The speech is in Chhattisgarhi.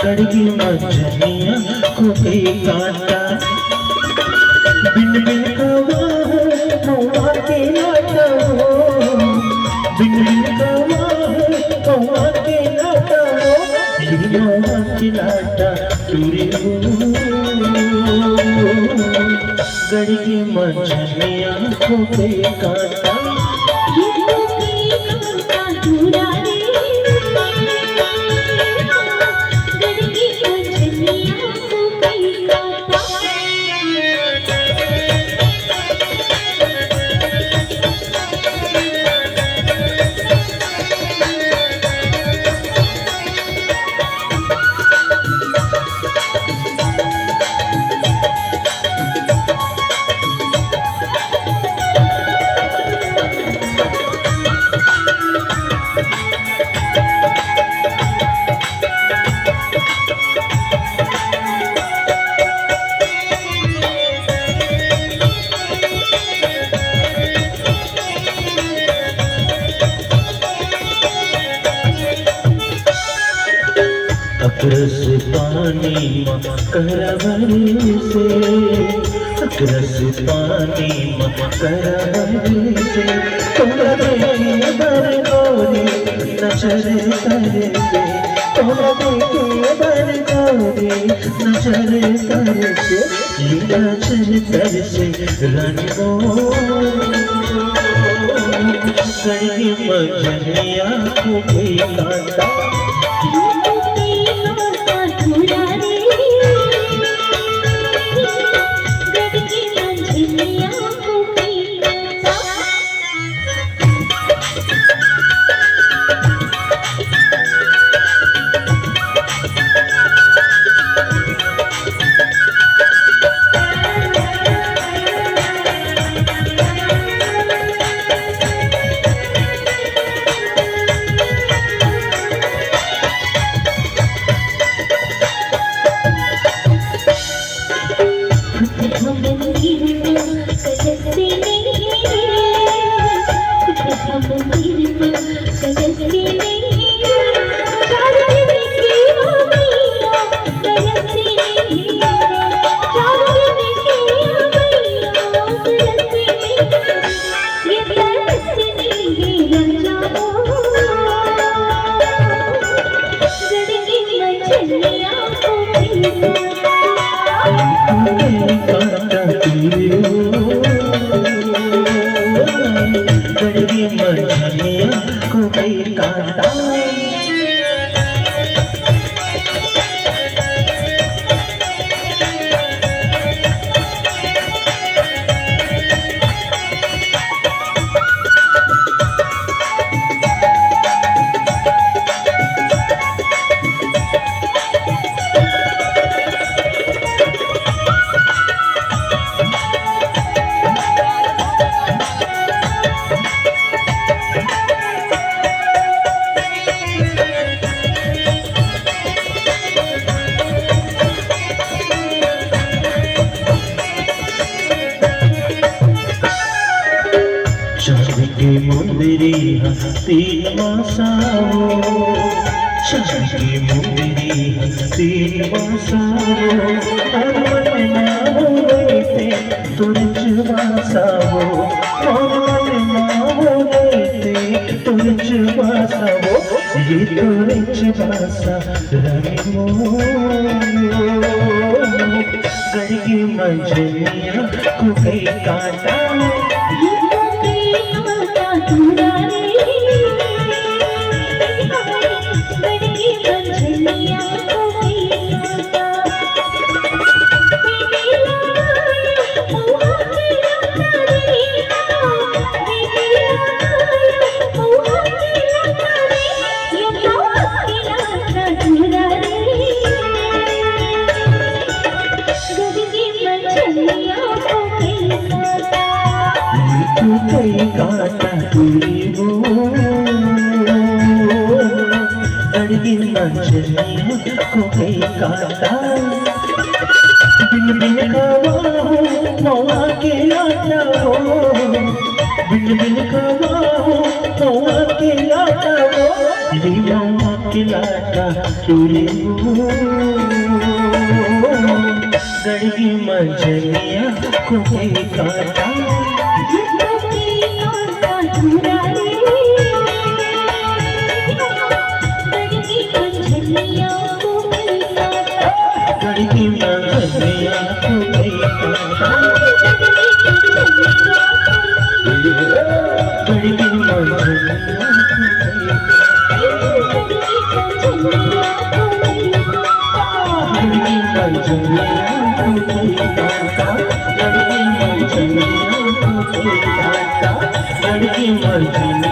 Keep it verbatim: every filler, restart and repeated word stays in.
गड़गी मंझनिया को कई कांटा, बिन बिन कवा हो महुआ के लाटा हो, बिन बिन कवा हो महुआ के लाटा हो, ये महुआ के लाटा टूरी हो। गड़गी मंझनिया को कई कांटा। अकरस पानी म करवरी से, अकरस पानी म करवरी से, तोला देखे बर गोरी नजर करके, तोला देखे बर गोरी नजर करके, ये नजर तरसे रानी मोर। गड़गी मंझनिया को कई कांटा। गड़गी मंझनिया को कई कांटा। चांदी के मुंदरी ह तीन मासा वो, चांदी के मुंदरी ह तीन मासा वो, अरे मन मांगो रे ते तुरंत वासा वो, मन मांगो रे ते तुरंत वासा वो, ये तुरंत वासा रानी मोर। गड़गी मंझनिया को कई कांटा। को कई कांटा टूरी वो, गड़गी मंझनिया को कई कांटा। बिन बिन कवा हो महुआ के लाटा हो, बिन बिन कवा हो मउहा के लाटा वो, लीला के लाटा चोरी वो। गड़गी मंझनिया को काटा। गड़गी मंझनिया को काटा। गड़गी मंझनिया को काटा।